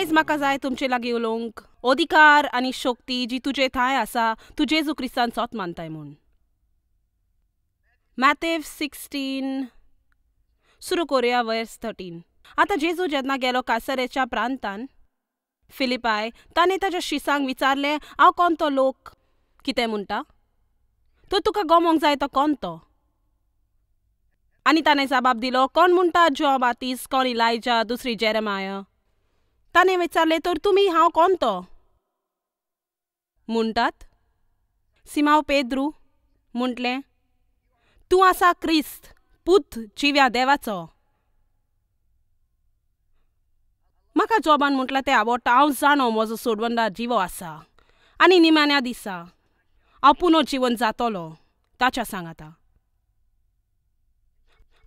आयज म्हाका जाय तुमचे लागीं उलोवंक अधिकार आनी शक्ती जी तुजे थांय आसा, तूं जेजू क्रिस्तान सोत मानताय म्हूण. मॅथ्यू 16 सुरू करुया वर्स 13. आतां जेजू जेन्ना गेलो कासरेच्या प्रांतान फिलिपाय, ताणें ताच्या शिसांक विचारलें, हांव कोण तो लोक कितें म्हणटा? तर तुका गमोंक जाय तो कोण तो? आनी ताणें जबाब दिलो, कोण म्हणटा जॉन बाप्तीस्त, कोण इलायजा, दुसरी जेरेमाया. ताणें विचारलें, तर तुमी हांव कोण तो म्हणटात? सिमांव पेद्रू म्हटलें, तूं आसा क्रिस्त, पूत जिव्या देवाचो. म्हाका जॉबान म्हटलें तें आवडटा. हांव जाणो म्हजो सोडवंदार जिवो आसा आनी निमाण्या दिसा हांव पुनो जिवन जातलो ताच्या सांगाता.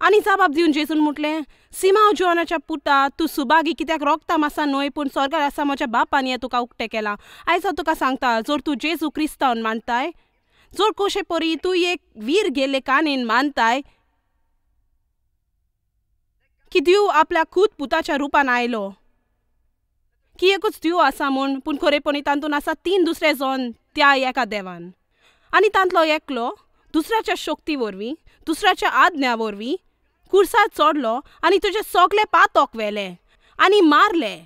आनी जबाब दिवन जेजून म्हटलें, सिमांव जॉनाच्या पुता, तूं सुभागी कित्याक रोगता मासा न्हय, पूण स्वर्गार आसा म्हज्या बापान हें तुका उक्तें केलां. आयज हांव तुका सांगता, जर तूं जेजू क्रिस्तान मानताय, जर कशे परी तूं एक वीर गेल्ले काणयेन मानताय की देव आपल्या खूद पुताच्या रुपान आयलो, की एकूच देव आसा म्हूण, पूण खरेपणी तातूंत आसा 3 दुसरे जण त्या एका देवान, आनी तांतलो एकलो दुसऱ्याच्या शक्ती वरवीं, दुसऱ्याच्या आज्ञा वरवीं कुर्सार चडलो आनी तुजे सगळे पातक व्हेले आनी मारले,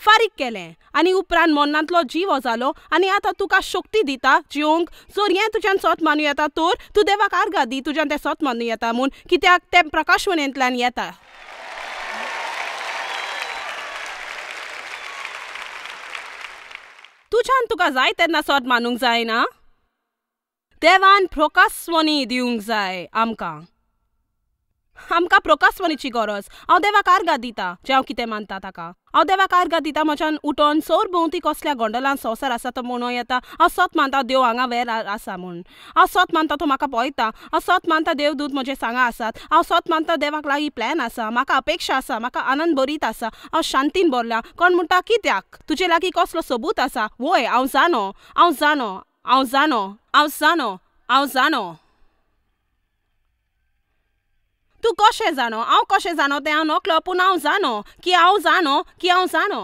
फारीक केलें, आनी उपरांत मरणांतलो जिवो जालो आनी आतां तुका शक्ती दिता जिवंक. जर हें तुज्यान सत मानूं येता तर तूं देवाक आर्गां दी, तुज्यान तें सत मानूं येता म्हूण, कित्याक तें प्रकाशवणेंतल्यान येता. तुज्यान तुका जाय तेन्ना सत मानूंक जायना, देवान प्रकाशवणी दिवंक जाय आमकां. आमकां प्रकाशवणीची गरज. हांव देवाक आर्गां दिता जें हांव कितें मानता ताका. हांव देवाक आर्गां दिता म्हज्यान उठोन सरभोंवती कसल्या गोंदळान संवसार आसा तो म्हणूं येता. हांव सत मानता देव हांगा वेर आसा म्हूण. हांव सत मानता तो म्हाका पळयता. हांव सत मानता देवदूत म्हजे सांगा आसात. हांव सत मानता देवाक लागीं प्लॅन आसा. म्हाका अपेक्षा आसा, म्हाका आनंद भरीत आसा, हांव शांतीन भरला. कोण म्हणटा कित्याक तुजे लागीं कसलो सबूत आसा? वय, हांव जाणो, हांव जाणो, हांव जाणो, हांव जाणो, हांव जाणो. तूं कशें जाणो? हांव कशें जाणो तें हांव नकळो, पूण हांव जाणो की हांव जाणो की हांव जाणो.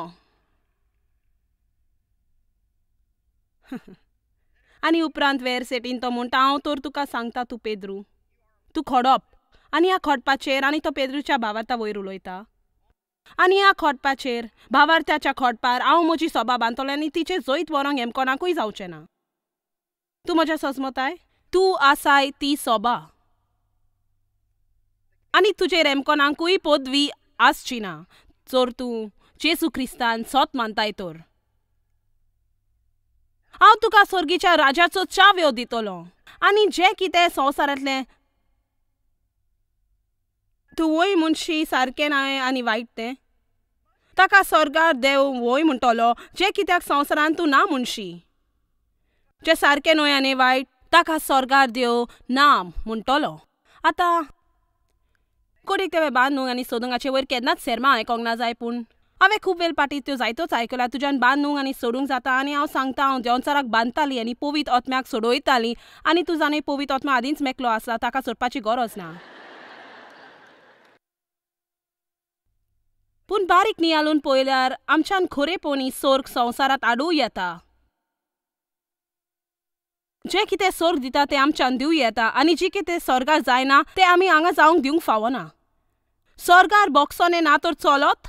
आनी उपरांत वेर सेटीन तो म्हणटा, हांव तर तुका सांगता, तूं पेद्रू, तूं खोडप, आनी ह्या खोडपाचेर, आनी तो पेद्रूच्या भावार्था वयर उलयता, आनी ह्या खोडपाचेर, भावार्थ्याच्या खोडपार हांव म्हजी सोबा बांदतलो आनी तिचें जैत व्हरूंक हेम कोणाकूय जावचें ना. तूं म्हज्या सजमताय, तूं आसाय ती सोबा, आनी तुजेर एमकोनाकूय पदवी आसची ना जर तूं जेजू क्रिस्तान सत मानताय तर. हांव तुका स्वर्गीच्या राजाचो चाव्यो दितलो, आनी जें कितें संवसारांतलें तूं वय म्हणशी सारकें न्हय आनी वायट तें, ताका स्वर्गार देव वय म्हणटलो. जें कित्याक संवसारांत तूं ना म्हणशी, जें सारकें न्हय आनी वायट, ताका स्वर्गार देव ना म्हणटलो. आतां कोडीक तें बांदूंक आनी सोदूंक हाचे वयर केन्नाच सेर्मा आयकोंक ना जाय, पूण हांवें खूब वेळ पाटी त्यो जायत्योच आयकल्या. तुज्यान बांदूंक आनी सोडूंक जाता, आनी हांव सांगता, हांव देंवचाराक बांदताली आनी पवित्र आत्म्याक सोडयताली, आनी तूं जाणा पवित्र आत्मा आदींच मेकलो आसला, ताका सोडपाची गरज ना. पूण बारीक नियाळून पळयल्यार आमच्यान खरेपणी सोर्ग संवसारांत हाडूं येता. जें कितें सोर्ग दिता तें आमच्यान दिवं येता, आनी जें कितें स्वर्गार जायना तें आमी हांगा जावंक दिवंक फावना. स्वर्गार बोगसोने ना तर चलत?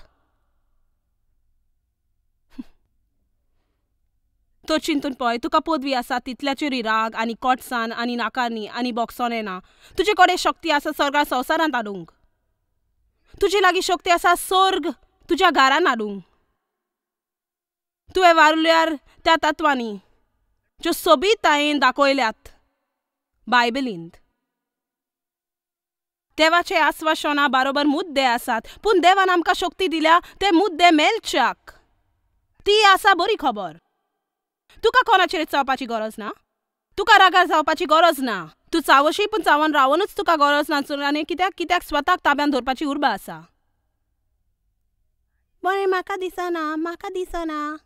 तर चिंतून पळय, तुका पदवी आसा तितल्याचेरूय राग आनी कोटसान आनी नाकारणी आनी बोगसोने ना. तुजे कडेन शक्ती आसा स्वर्गार संवसारांत हाडूंक. तुजे लागीं शक्ती आसा स्वर्ग तुज्या घरान हाडूंक. तुवें वारुल्यार त्या तत्वांनी ज्यो सोबीतायेन दाखयल्यात बायबलींत. देवाचे आस्वासना बरोबर मुद्दे आसात, पूण देवान आमकां शक्ती दिल्या ते मुद्दे मेळच्याक. ती आसा बरी खबर. तुका कोणाचेर चावपाची गरज ना, तुका रागार जावपाची गरज ना, तूं चावशी पूण चावन रावनूच तुका गरज ना. आनी कित्याक कित्याक स्वताक ताब्यान दवरपाची उर्बा आसा. बरें, म्हाका दिसना, म्हाका दिसना.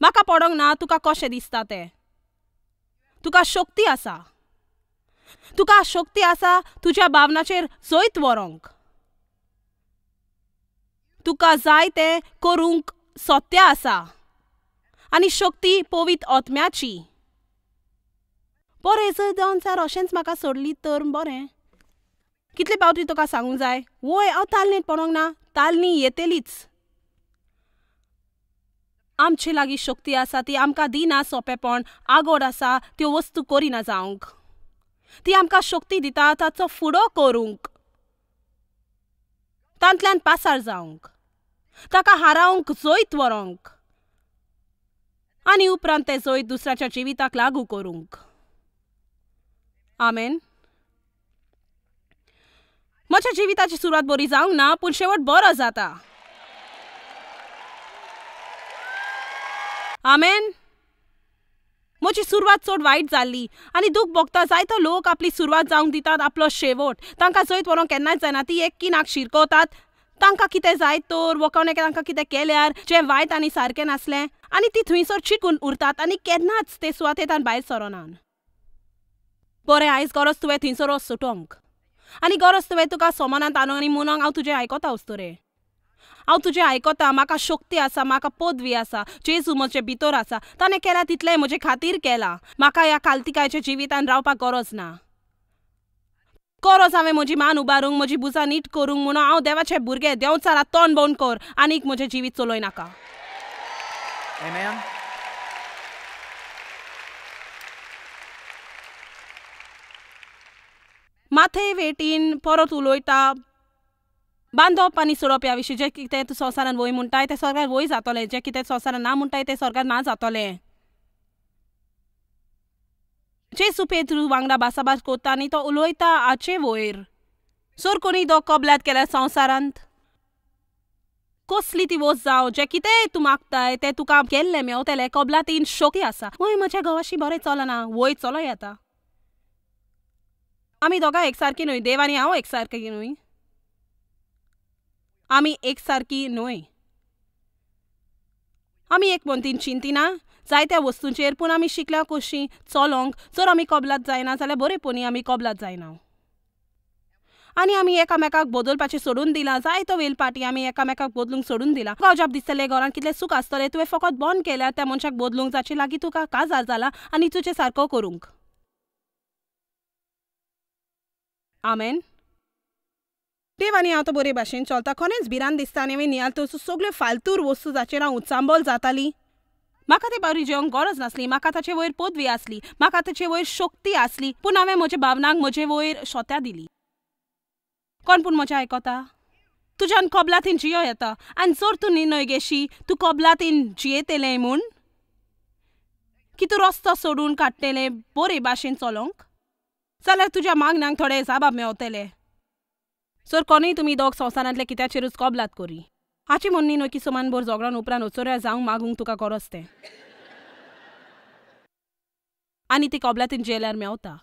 म्हाका पडोंक ना तुका कशें दिसता तें. तुका शक्ती आसा, तुका शक्ती आसा तुज्या भावनाचेर जैत व्हरूंक। तुका जाय तें करूंक सत्य आसा आनी शक्ती पवित्र आत्म्याची। बरें जर देंवचार अशेंच म्हाका सोडली तर बरें। कितले पावटी तुका सांगूंक जाय? वय हांव तालनीत पडोंक ना, तालनी येतलीच। आमचे लागीं शक्ती आसा ती आमकां दिना सोंपेपण, आगोड आसा त्यो वस्तू करिना जावंक। ती आमकां शक्ती दिता ताचो फुडो करूंक, तांतल्यान पासार जावंक, ताका हारावंक, जैत व्हरूंक आनी उपरांत तें जैत दुसऱ्याच्या जिविताक लागू करूंक। आमेन। म्हज्या जिविताची सुरवात बरी जावंक ना पूण शेवट बरो जाता। आमेन। म्हजी सुरवात चड वायट जाल्ली आनी दूख भोगता जायतो लोक आपली सुरवात जावंक दितात आपलो शेवट। तांकां जैत व्हरूंक केन्नाच जायना। ती एक किनाक शिरकवतात, तांकां कितें जाय तर वो कोणें तांकां कितें केल्यार जें वायट आनी सारकें नासलें आनी ती थंयसर चिकून उरतात आनी केन्नाच ते सुवातेंतल्यान भायर सरनात। बरें आयज गरज तुवें थंयसर सुटोंक आनी गरज तुवें तुका सोमानांत हाडूंक आनी म्हणूंक हांव तुजें आयकता वस्तुरे, हांव तुजें आयकता, म्हाका शक्ती आसा, म्हाका पदवी आसा, जेजू म्हजे भितर आसा, ताणें केलां तितलें म्हजे खातीर केलां, म्हाका ह्या कालतिकायच्या जिवितान रावपाक गरज ना। गरज हांवें म्हजी मान उबारूंक, म्हजी भुजां नीट करूंक म्हणून हांव देवाचें भुरगें। देंवचारा तोंड बंद कर आनीक म्हजें जिवीत चलय नाका। माथे वेटीन परत उलयता बांदप आनी सोडप ह्या विशीं। जें कितें तूं संवसारान वय म्हणटाय तें सरकार वय जातलें, जें कितें संवसारान ना म्हणटाय तें सरकार ना जातलें। जेजू पेद्रू वांगडा भासाभास करता आनी तो उलयता हाचे वयर। सर कोणी तो कबलात केल्या संवसारांत कसली ती वस्त जावं, जें कितें तूं मागताय तें तुका केल्लें मेवतलें। कबलातीन शक्ती आसा। वय म्हज्या घोवाशी बरें चलना, वय चलो येता। आमी दोगां एकसारकी न्हय, देव आनी हांव एकसारकी न्हय, आमी एकसारकी न्हय। आमी एक पंतीन चिंतिना जायत्या वस्तूंचेर, पूण आमी शिकल्या कशी चलोंक। जर आमी कबलात जायना जाल्यार बरेपणी आमी कबलात जायना आनी आमी एकामेकाक बदलपाचें सोडून दिलां। जायतो वेळ पाटी आमी एकामेकाक बदलूंक सोडून दिलां। तुका अजाप दिसतलें घरांत कितलें सूख आसतलें, तुवें फकत बंद केल्यार त्या मनशाक बदलूंक जाचे लागीं तुका काजार जाला आनी तुजें सारको करूंक। आमेन। देव आनी हांव तो बरे भाशेन चलता। खरेंच भिरांत दिसता आनी हांवें नियाळ तर सगल्यो फालतूर वस्तू जाचेर हांव उचांबळ जाताली। म्हाका ते बारी जेवंक गरज नासली, म्हाका ताचे वयर पदवी आसली, म्हाका ताचे वयर शक्ती आसली, पूण हांवें म्हज्या भावनांक म्हजे वयर शोत्या दिली। कोण पूण म्हजें आयकता? तुज्यान कबलातीन जियो येता आनी जर तूं निर्णय घेशी तूं कबलातीन जियेतलें म्हूण की तूं रस्तो सोडून काडटलें बरे भाशेन चलोंक जाल्यार तुज्या मागण्यांक थोडे जाबाब मेवतले। सर कोणूय तुमी दोग संवसारांतले कित्याचेरूच कबलात करी हाची म्हणणी न्हय की समान भर झगडोन उपरांत ओचोऱ्या जावंक मागूंक तुका गरज तें आनी ती कबलातीन जेल्यार मेवता।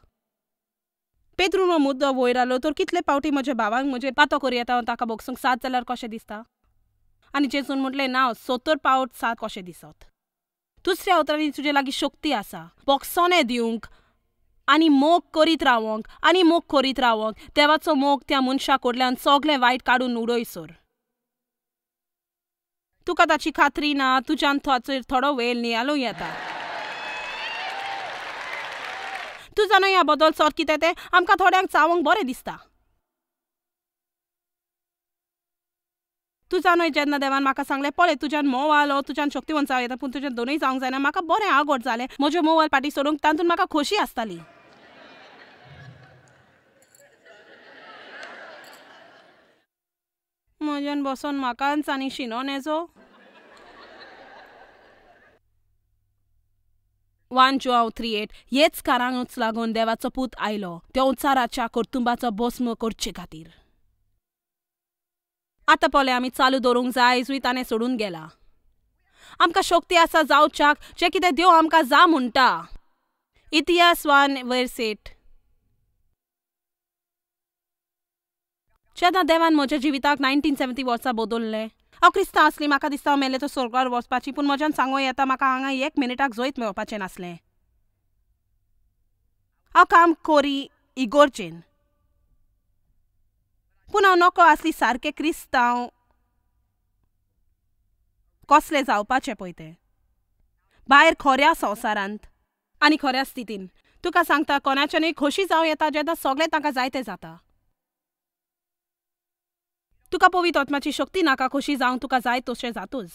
पेद्रून हो मुद्दो वयर आयलो तर कितले पावटी म्हज्या भावांक म्हजेर पातो करी येता ताका बोगसूंक 7 जाल्यार कशें दिसता आनी जेजून म्हटलें ना 70 पावट 7 कशें दिसत। दुसऱ्या उतरांनी तुजे लागीं शक्ती आसा बोगसोने दिवंक आनी मोग करीत रावोंक आनी मोग करीत रावोंक। देवाचो मोग त्या मनशा कडल्यान सगळें वायट काडून उडयसर तुका ताची खात्री ना, तुज्यान ताचेर थोडो वेळ नियाळूं येता। तूं जाणा ह्या बदल सर कितें तें आमकां थोड्यांक चावंक बरें दिसता। तूं जाणा जेन्ना देवान म्हाका सांगलें पळय तुज्यान मोवाल हो तुज्यान शक्तिवंत जावं येता पूण तुज्यान दोनूय जावंक जायना, म्हाका बरें आगोट जालें म्हज्यो मोवाल पाटी सोडूंक तातूंत म्हाका खोशी आसताली। म्हज्यान बसोन म्हाकाच आनी शिनोन येजो। 1 John 3:8 हेच कारणाक लागून देवाचो पूत आयलो देंवचाराच्या कर्तुंबाचो भस्म करचे खातीर। आतां पळय आमी चालू दवरूंक जाय, आयजूय ताणें सोडून गेला। आमकां शक्ती आसा जावच्याक जें कितें देव आमकां जा म्हणटा। इतिहास 1:8 जेन्ना देवान म्हज्या जिविताक 1970 वर्सां बदललें, हांव क्रिस्तांव आसली, म्हाका दिसता हांव मेलें तो स्वर्गार वचपाची, पूण म्हज्यान सांगूं येता म्हाका हांगा 1 मिनिटाक जैत मेळपाचें नासलें। हांव काम करी इगोर्जेन. पूण हांव नकळो आसली सारकें क्रिस्तांव कसलें जावपाचें पळय तें भायर खऱ्या संवसारांत आनी खऱ्या स्थितीन. तुका सांगता कोणाच्यानूय खोशी जावं येता जेन्ना सगळें तांकां जायतें जाता. तुका पवित्र आत्म्याची शक्ती नाका खोशी जावंक, तुका जाय तशें जातूच.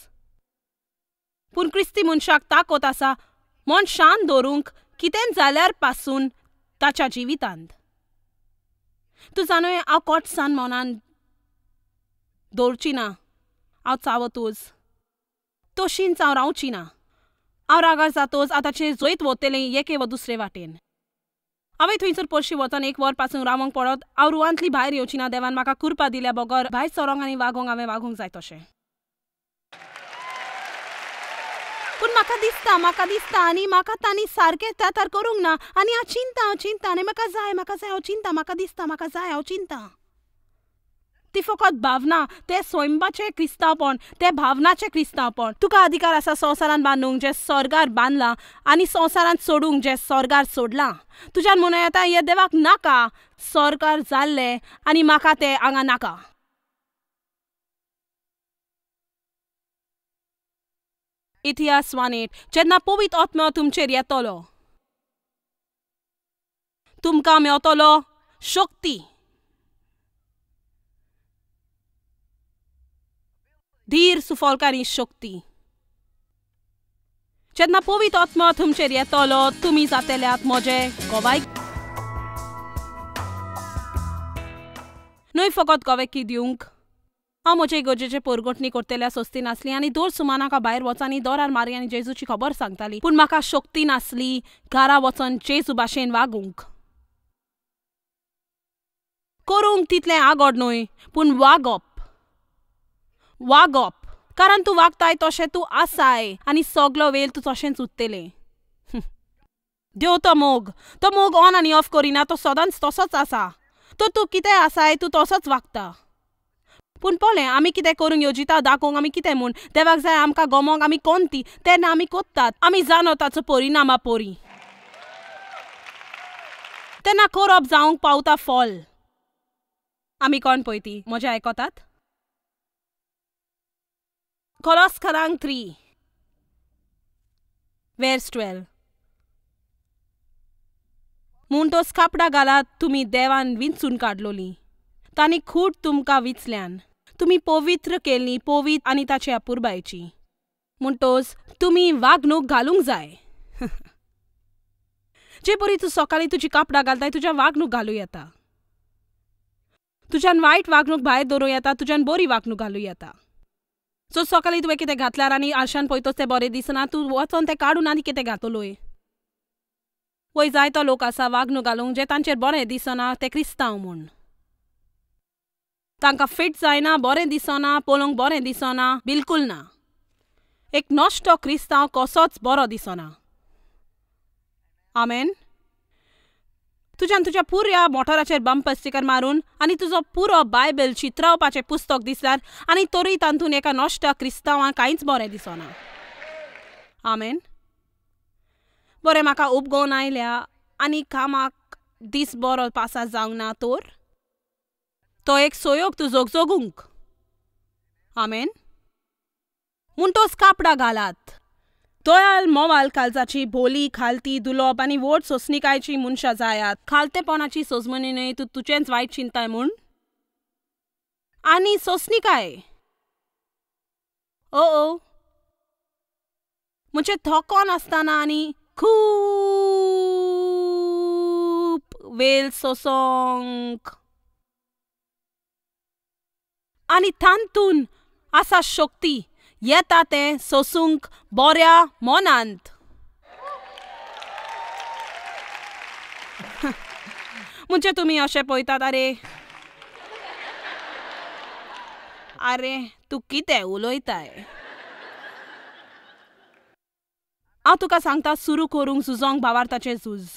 पूण क्रिस्ती मनशाक ताकत आसा मन शांत दवरूंक कितें जाल्यार पासून ताच्या जिवितांत. तूं जाणूय हांव कोटसान मनान दवरची ना, हांव चावतूच तशींच हांव रावची ना. हांव रागार जातोच हांव ताचेर जैत वतलें एके वा दुसरे वाटेन. हांवें थंयसर परशी वचोन एक वर पासून रावंक पडत हांव रुवांतली भायर येवची ना. देवान म्हाका कृपा दिल्या बगर भायर सरोंक आनी वागोंक हांवें वागूंक जाय तशें. पूण म्हाका दिसता, म्हाका दिसता आनी म्हाका तांणी सारकें तेतार करूंक ना आनी हांव चिंता, हांव चिंता आनी म्हाका जाय, म्हाका जाय, हांव चिंता, म्हाका दिसता, म्हाका जाय, हांव चिंता. ती फकत भावना, तें स्वयंबाचें क्रिस्तांवपण, तें भावनाचें क्रिस्तांवपण. तुका अधिकार आसा संवसारान बांदूंक जें स्वर्गार बांदलां आनी संवसारान सोडूंक जें स्वर्गार सोडलां. तुज्यान म्हणूं येता हें देवाक नाका, स्वर्गार जाल्लें आनी म्हाका तें हांगा नाका. इतिहास 1:8 जेन्ना पवित्र आत्मो तुमचेर येतलो तुमकां मेवतलो शक्ती, धीर सुफलकारी शक्ती. जेन्ना पवित्र आत्मो तुमचेर येतलो तुमी जातल्यात म्हजे गोवाय, न्हय फकत गोवेकी दिवंक. हांव म्हजे इगर्जेचे पोरगोटणी करतल्या सोस्ती नासली आनी दर सुमानाक हांव भायर वचून आनी दोरार मारी आनी जेजूची खबर सांगताली. पूण म्हाका शक्ती नासली घरा वचून जेजू भाशेन वागूंक. करूंक तितलें आगोड न्हय, पूण वागप, वागप. कारण तूं वागताय तशें तूं आसाय आनी सगलो वेळ तूं तशेंच उरतलें. देव तो मोग, तो मोग ऑन आनी ऑफ करिना, तो सदांच तसोच आसा. तर तूं कितें आसाय तूं तसोच वागता. पूण पळय आमी कितें करूंक येवजिता दाखोवंक आमी कितें म्हूण देवाक जाय आमकां गमोंक आमी कोणती तेन्ना आमी कोत्तात, आमी जाणो ताचो परिणामा पोरी. तेन्ना करप जावंक पावता फल. आमी कोण पळय ती म्हजें आयकतात? कोलोस्करांक 3:12 म्हूण तोच कापडां घालात तुमी देवान विंचून काडलोली, तांणी खूब तुमकां विचल्यान, तुमी पवित्र केल्ली, पवित्र आनी ताचे अपुरबायची. म्हणटोच तुमी वागणूक घालूंक जाय. जे परी तूं सकाळीं तुजी कापडां घालताय तुज्या वागणूक घालूं येता. तुज्यान वायट वागणूक भायर दवरूं येता, तुज्यान बरी वागणूक घालूं येता. सो सकाळीं तुवें कितें घातल्यार आनी आरशान पळयतच तें बरें दिसना, तूं वचोन तें काडून आनी कितें घातलोय. वय जायतो लोक आसा वागणूक घालूंक जे तांचेर बरें दिसना ते क्रिस्तांव म्हूण. तांकां फिट जायना, बरें दिसना, पळोवंक बरें दिसना, बिलकूल ना. एक नश्टो क्रिस्तांव कसोच बरो दिसना. आमेन. तुज्यान तुज्या पुऱ्या मोटराचेर बंपर स्टिकर मारून आनी तुजो पुरो बायबल चित्रावपाचें पुस्तक दिसल्यार आनी तरूय तातूंत एका नश्ट्या क्रिस्तांवाक कांयच बरें दिसना. आमेन. बरें म्हाका उपगोवन आयल्या आनी कामाक दीस बरो पासार जावंक ना तर तो एक सोयोग तूं जोगजोगूंक. आमेन. म्हणटोच कापडां घालात, दयाल मोवाल कालजाची बोली खालती दुलोब आनी व्हड सोंसणीकायची मनशां जायात. खालतेपणाची सोजमणी न्हय, तूं तुजेंच वायट चिंताय म्हूण आनी सोंसणीकाय. ओ ओ म्हणजे थकोन आसतना आनी खूब वेळ सोंसोंक आनी तातूंत आसा शक्ती येता तें सोसूंक बऱ्या मनांत. म्हणजे तुमी अशें पळयतात, आरे आरे तूं कितें उलयताय. हांव तुका सांगता सुरू करूंक झुजोंक भावार्थाचें झूज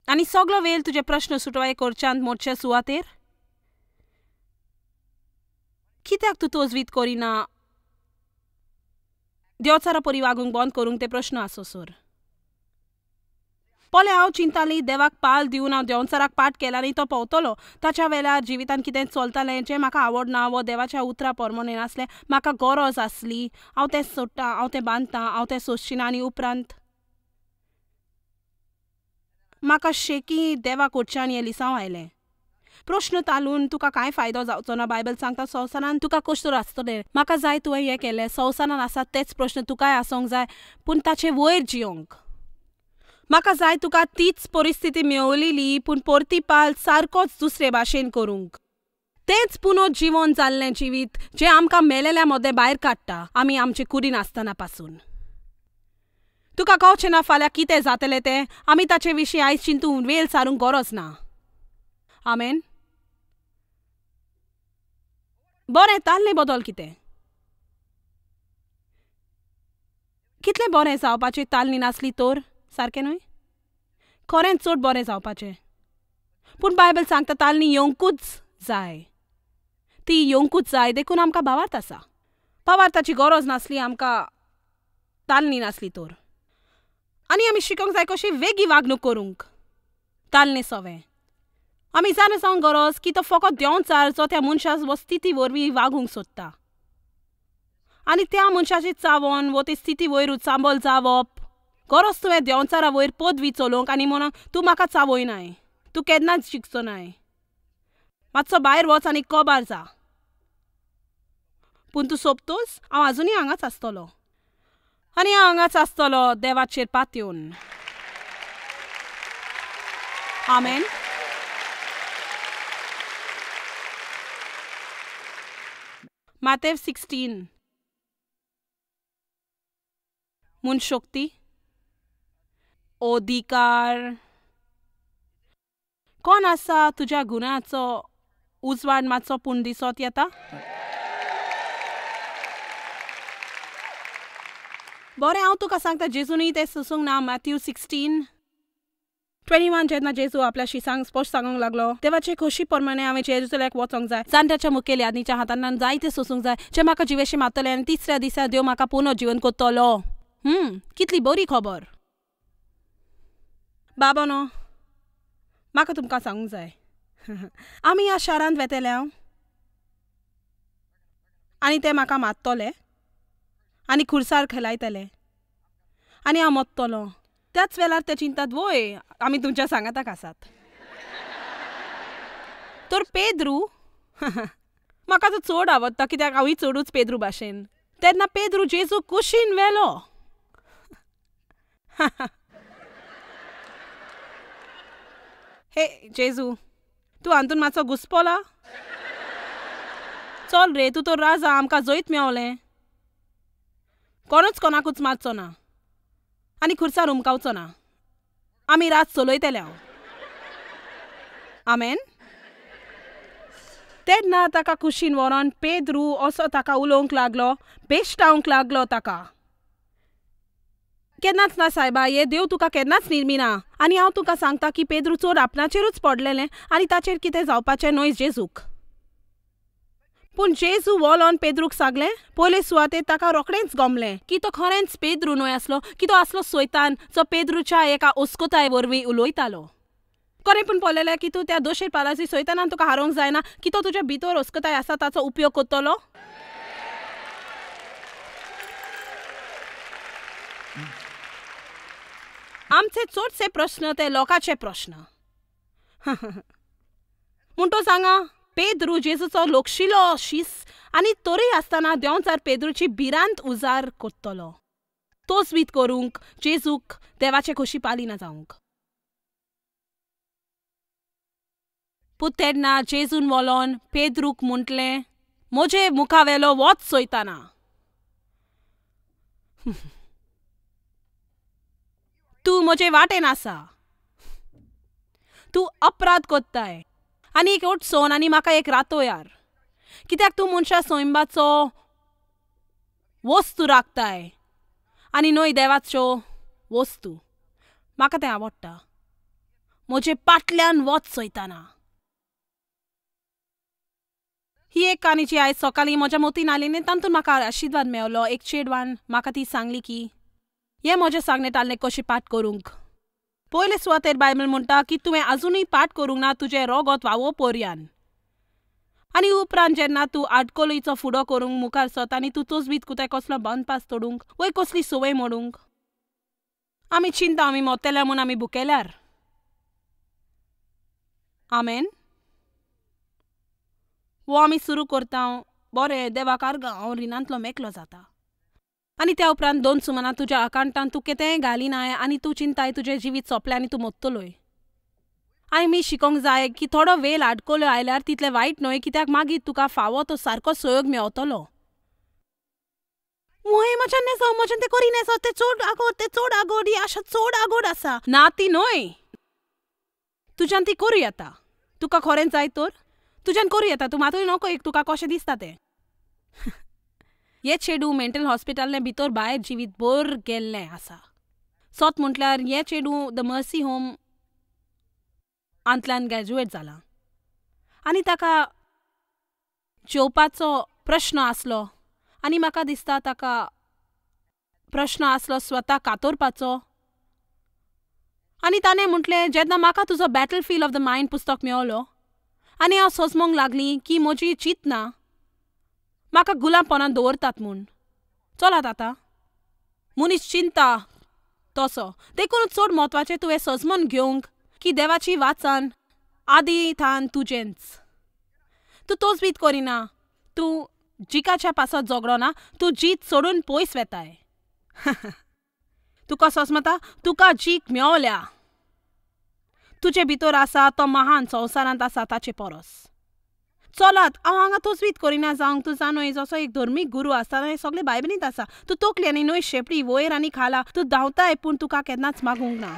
आनी सगलो वेळ तुजे प्रश्न सुटवाय करच्यांत मोडचे सुवातेर कित्याक तूं तजवीज करिना? देवचारा परी वागूंक बंद करूंक ते प्रश्न आसोसर पोले हांव चिंताली देवाक पाल दिवन हांव देवचाराक पाठ केला आनी तो पोवतलो. ताच्या वेळार जिवितान कितें चलतालें जें म्हाका आवडना वो देवाच्या उतरा परमोने नासलें, म्हाका गरज आसली. हांव तें सोडटा, हांव तें बांदता, हांव तें सोंसचिना. आनी उपरांत म्हाका शेकी देवा कडच्यान हें लिसांव आयलें. प्रश्न तालून तुका कांय फायदो जावचो ना. बायबल सांगता संवसारान तुका कश्ट आसतले. म्हाका जाय तुवें हें केलें. संवसारान आसा तेच प्रश्न तुकाय आसूंक जाय, पूण ताचे वयर जियोंक. म्हाका जाय तुका तीच परिस्थिती मेवलेली, पूण परती पाल सारकोच दुसरे भाशेन करूंक. तेंच पुनो जिवन जाल्लें जिवीत जें आमकां मेलेल्या मदें भायर काडटा, आमी आमचे कुडीन आसतना पासून. तुका कळचें ना फाल्यां कितें जातलें तें. आमी ताचे विशीं आयज चिंतून वेळ सारूंक गरज ना. आमेन. बरें, ताल्ले बदल कितें कितलें बरें जावपाचें तालनी नासली तर, सारकें न्हय? खरेंच चड बरें जावपाचें. पूण बायबल सांगता तालनी येवंकूच जाय, ती येवंकूच जाय. देखून आमकां भावार्थ आसा. भावार्थाची गरज नासली आमकां तालनी नासली तर. आनी आमी शिकोंक जाय कशी वेगळी वागणूक करूंक तालने सवें. आमी जाणा जावंक गरज की तो फकत देंवचार जो त्या मनशा वो स्थिती वरवीं वागूंक सोदता, आनी त्या मनशाची चावोन वो ते स्थिती वयर चांबल जावप गरज. तुवें देंवचारा वयर पदवी चलोवंक आनी म्हणून तूं म्हाका चावयनाय, तूं केन्नाच शिकचो नाय. मातसो भायर वच आनी कबार जा, पूण तूं सोंपतोच हांव आजुनूय हांगाच आसतलो, आनी हांव हांगाच आसतलो देवाचेर पातयेवन. आमेन. मातेव 16. म्हूण शक्ती अधिकार कोण आसा तुज्या गुणाचो उजवाड मातसो पूण दिसत येता. बरें, हांव तुका सांगता जेजूनय तें सोसूंक ना. मॅथ्यू 16:21 जेन्ना जेजू आपल्या शिसांक स्पश्ट सांगूंक लागलो, देवाचे खोशी प्रमाणे हांवें जेरुजलेमाक वचोंक जाय, जाणट्याच्या मुखेल यादीच्या हातान जायते सोसूंक जाय, जे म्हाका जिवेशी मारतले आनी तिसऱ्या दिसा देव म्हाका पुनः जिवन करतलो. कितली बरी खबर. बाबा न्हू, म्हाका तुमकां सांगूंक जाय, आमी ह्या शारांत वेतले हांव आनी ते म्हाका मारतले आनी खुर्सार खेलायतले आनी हांव मरतलो. त्याच वेळार ते चिंतात वय आमी तुमच्या सांगाताक आसात. तर पेद्रू म्हाका तो चड आवडटा, कित्याक हांवूय चडूच पेद्रू भाशेन. तेन्ना पेद्रू जेजू कुशीन व्हेलो. हे जेजू, तूं हातून मातसो घुसपोला. चल रे, तूं तर राजा, आमकां जैत मेवलें. कोणूच कोणाकूच मारचो ना आनी खुर्सार उमकावचो ना. आमी रात चलयतले हांव. आमेन. तेन्ना ताका कुशीन व्हरोन पेद्रू असो ताका उलोवंक लागलो, बेश्टावंक लागलो ताका. केन्नाच ना सायबा, हे देव तुका केन्नाच निर्मिना. आनी हांव तुका सांगता की पेद्रू चड आपणाचेरूच पडलेलें आनी ताचेर कितें जावपाचें न्हय जेजूक. पूण जेजू वोलोन पेद्रूक सांगलें, पयले सुवातेर ताका रोखडेंच गमलें की तो खरेंच पेद्रू न्हय आसलो, की तो आसलो सोयतान जो पेद्रूच्या एका अस्कोताय वरवीं उलयतालो. कोणें पूण पळयलें की तूं त्या दोशेर पालासी सोयतानान तुका हारोवंक जायना, की तो तुज्या भितर अस्कोताय आसा ताचो उपयोग करतलो. आमचे चडशे प्रश्न ते लोकांचे प्रश्न. म्हूण तो सांगा पेद्रू जेजूचो लोकशिलो शीस आनी तरीय आसतना देंवचार पेद्रूची भिरांत उजार करतलो, तोच बीत करूंक जेजूक देवाचे खोशी पालिना जावंक. पूण तेन्ना जेजून वोलोन पेद्रूक म्हटलें, म्हजे मुखावेलो वच सोयताना. तूं म्हजे वाटेन आसा, तूं अपराध कोत्ताय आनी एक उठसोन आनी म्हाका एक रातो यार, कित्याक तूं मनशा सैंबाचो वस्तू राखताय आनी न्हय देवाच्यो वस्तू. म्हाका तें आवडटा. म्हजे पाटल्यान वच सोयताना. ही एक काणी जी आयज सकाळीं म्हज्या मतीन आयली न्ही, तातूंत म्हाका आशिर्वाद मेवलो. एक चेडवान म्हाका ती सांगली की हें म्हजें सांगणें ताल्लें कशें पाठ करूंक. पयले सुवातेर बायबल म्हणटा की तुवें आजुनूय पाठ करूंक ना तुजें रोगोत वावो पर्यान. आनी उपरांत जेन्ना तूं आडकोलयचो फुडो करूंक मुखार सरता आनी तूं तजवीज कुताय कसलो बंदपास तोडूंक वय कसली संवय मोडूंक, आमी चिंता आमी मोत्तेल्या म्हूण आमी भुकेल्यार. आमेन. वो आमी सुरू करता बरें देवाक आर्गां हांव रिणांतलो मेकलो जाता. आनी त्या उपरांत 2 सुमनां तुज्या अकावंटान तूं कितेंय घालिनाय आनी तूं चिंताय तुजें जिवीत सोंपलें आनी तूं मोत्तलोय. आनी मी शिकोंक जाय की थोडो वेळ आडकोल्यो आयल्यार तितलें वायट न्हय, कित्याक मागीर तुका फावो तो सारको सहयोग मेवतलो. वय म्हज्यान नेजो, म्हज्यान तें करी नेजो, तें चड आगोड, तें चड आगोड, ही आशा चड आगोड आसा. ना ती न्हय, तुज्यान ती करूं येता. तुका खरेंच जाय तर तुज्यान करूं येता. तूं मातूय नको एक तुका कशें दिसता तें. हें चेडूं मेंटल हॉस्पिटलांतलें भितर भायर जिवीत भर गेल्लें आसा. सत म्हटल्यार हें चेडूं the mercy home आंतल्यान ग्रॅज्युएट जालां आनी ताका जेवपाचो प्रश्न आसलो आनी म्हाका दिसता ताका प्रश्न आसलो स्वता कातोरपाचो. आनी ताणें म्हटलें जेन्ना म्हाका तुजो बॅटलफील्ड ऑफ the mind पुस्तक मेवलो आनी हांव सोजमोंक लागली की म्हजी चिंतना म्हाका गुलामपणान दवरतात म्हूण. चलात आतां मनीस चिंता तसो, देखून चड म्हत्वाचें तुवें सजमन घेवंक की देवाची वाचन आदी थान तुजेंच. तूं तोजवीत करिना, तूं जिकाच्या पासत झगडना, तूं जीत सोडून पयस वेताय. तुका सोसमता तुका जीक मेवल्या, तुजे भितर आसा तो महान संवसारांत आसा ताचे परस. चलात हांव हांगा तजवीज करिना जावंक, तूं जाणूय जसो एक धर्मीक गुरू आसता हें सगळें बायबलींत आसा. तूं तकली आनी न्हय शेपडी वयर आनी खाला, तूं धांवताय पूण तुका केन्नाच मागूंक ना.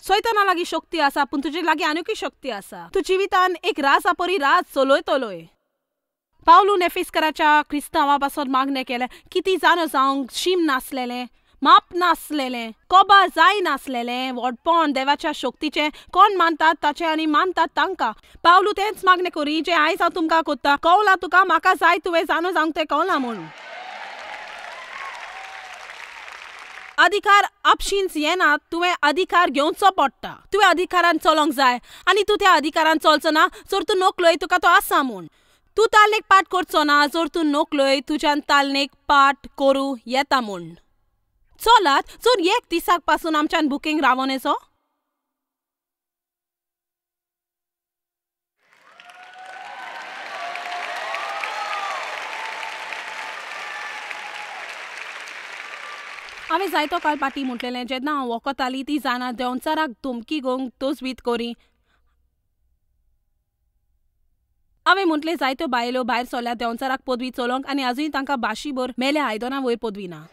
सैताना लागीं शक्ती आसा पूण तुजे लागीं आनीकूय शक्ती आसा. तूं जिवितान एक राजा परी राज चलयतलोय. पावलू नेफिस्कराच्या क्रिस्तांवा पासत मागणें केलें की ती जाणो जावंक शीम नासलेलें, माप नासलेलें, कोबा जाय नासलेलें व्हडपण देवाच्या शक्तीचें कोण मानतात ताचें आनी मानतात तांकां. पावलू तेंच मागणें करी जें आयज हांव तुमकां कोत्ता. कवलां तुका म्हाका जाय तुवें जाणो जावंक तें कवलां म्हूण. अधिकार आपशींच येना, तुवें अधिकार घेवचो पडटा. तुवें अधिकारान चलोंक जाय आनी तूं त्या अधिकारान चलचो ना जर तूं नकलोय तुका तो आसा म्हूण. तूं तालनेक पाठ करचो ना जर तूं नकलोय तुज्यान तालनेक पाठ करूं येता म्हूण. चलात जर एक दिसाक पासून आमच्यान बुकींग रावोन येचो. हांवें जायतो काळ पाटी म्हटलेलें जेन्ना हांव वखताली ती जाणा देंवचाराक धमकी घेवंक तजवीज करी. हांवें म्हटलें जायत्यो बायलो भायर सरल्या देंवचाराक पदवी चलोवंक आनी आजूय तांकां बाशीभर मेल्या आयदनां वयर पदवी ना.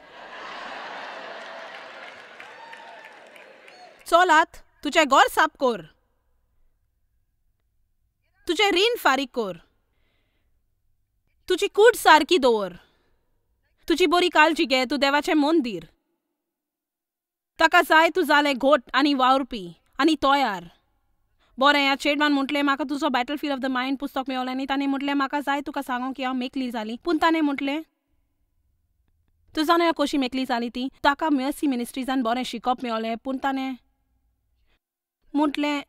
चलात तुजें घर साफ कर, तुजें रीण फारीक कर, तुजी कूड सारकी दवर, तुजी बरी काळजी घे, तूं देवाचें मंदीर. ताका जाय तूं जालें घोट आनी वावुरपी आनी तयार. बरें ह्या चेडवान म्हटलें म्हाका तुजो बॅटलफील्ड ऑफ the mind पुस्तक मेवलें आनी ताणें म्हटलें म्हाका जाय तुका सांगूंक की हांव मेकली जाली. पूण ताणें म्हटलें तूं जाणा कशी मेकली जाली ती. ताका मर्सी मिनिस्ट्रीजान बरें शिकप मेवलें पूण ताणें म्हटलें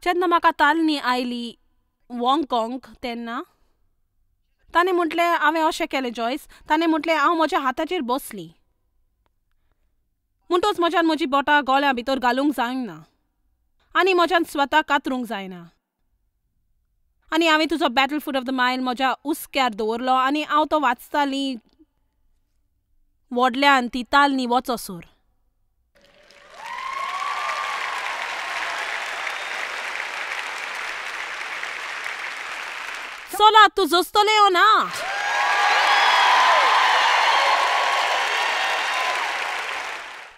जेन्ना म्हाका तालनी आयली वॉंगकॉंग तेन्ना ताणें म्हटलें हांवें अशें केलें जॉयस. ताणें म्हटलें हांव म्हज्या हाताचेर बसली म्हणटोच म्हज्यान म्हजी बोटां गोळ्या भितर घालूंक जायना आनी म्हज्यान स्वता कातरूंक जायना. आनी हांवें तुजो बॅटलफील्ड ऑफ the mind म्हज्या हुस्क्यार दवरलो आनी हांव तो वाचताली व्हडल्यान ती तालनी वचोसर. चला तूं जसतलें ओ ना.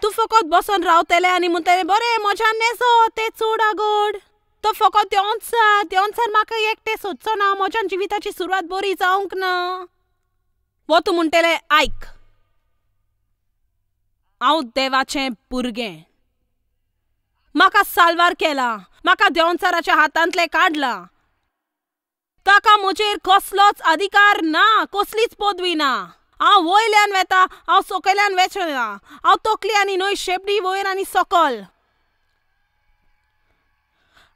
तूं फकत बसोन रावतलें आनी म्हणटलें बरें म्हज्यान नेजो तें चड आगोड. तो फकत देंवचार देंवचार म्हाका एकटें सोदचो ना, म्हज्यान जिविताची सुरवात बरी जावंक ना. वो तूं म्हणटलें आयक हांव देवाचें भुरगें, म्हाका साल्वार केला, म्हाका देंवचाराच्या हातांतलें काडलां, ताका म्हजेर कसलोच अधिकार ना, कसलीच पदवी ना. हांव वयल्यान वेता, हांव सकयल्यान वेचना, हांव तकली आनी न्हय शेपडी वयर आनी सकल।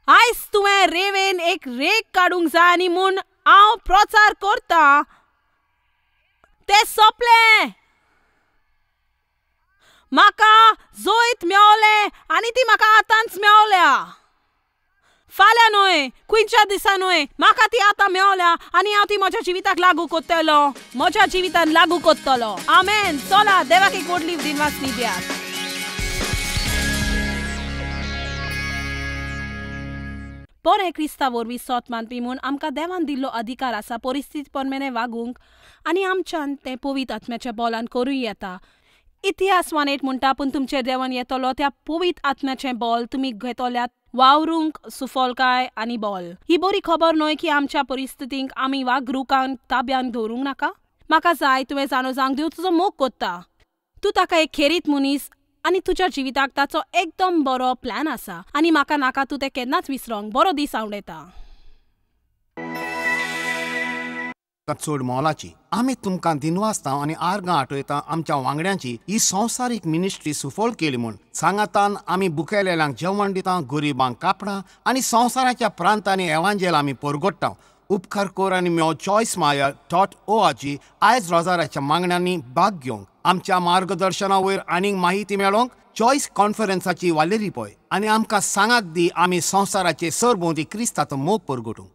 आयज तुवें रेवेन एक रेग काडूंक जाय आनी म्हूण हांव प्रचार करता तें सोंपलें। म्हाका जैत मेवलें आनी ती म्हाका आतांच मेवल्या, फाल्यां न्हय, खंयच्या दिसा न्हय, म्हाका ती आतां मेवल्या आनी हांव ती म्हज्या जिविताक लागू करतलो, म्हज्या जिवितान लागू करतलो। आमेन। चला देवाक एक व्हडली दिनवासनी दियात। बरें क्रिस्ता वरवीं सोत मानपी म्हूण आमकां देवान दिल्लो अधिकार आसा परिस्थिती प्रमाणे वागूंक आनी आमच्यान तें पवित्र आत्म्याच्या बोलान करूं येता। इतिहास 1:8 म्हणटा, पूण तुमचेर देवान येतलो त्या पवित्र आत्म्याचें बोल तुमी घेतल्यात वावरूंक सुफलकाय आनी बोल। ही बरी खबर न्हय की आमच्या परिस्थितींक आमी वागरुकांक ताब्यान दवरूंक नाका। म्हाका जाय तुवें जाणो जावंक देव तुजो मोग कोत्ता, तूं ताका एक खेरीत मनीस आनी तुज्या जिविताक ताचो एकदम बरो प्लॅन आसा आनी म्हाका नाका तूं तें केन्नाच विसरोंक। बरो दीस आवडटा। चड मोलाची आमी तुमकां दिनवासता आनी आर्गां आठयता आमच्या वांगड्यांची ही संवसारीक मिनिस्ट्री सुफळ केली म्हूण। सांगातान आमी बुकेलेल्यांक जेवण दिता, गरिबांक कापडां आनी संवसाराच्या प्रांतांनी एवांजेल आमी परगट्टा। उपकार कर आनी मेव चॉयस माया .org आयज रोजाराच्या मागण्यांनी भाग घेवंक, आमच्या मार्गदर्शना वयर आनीक माहिती मेळोवंक चॉयस कॉन्फरन्साची वालेरी पळय आनी आमकां सांगात दी आमी संवसाराचे सरभोंवती क्रिस्ताचो मोग परगटूंक।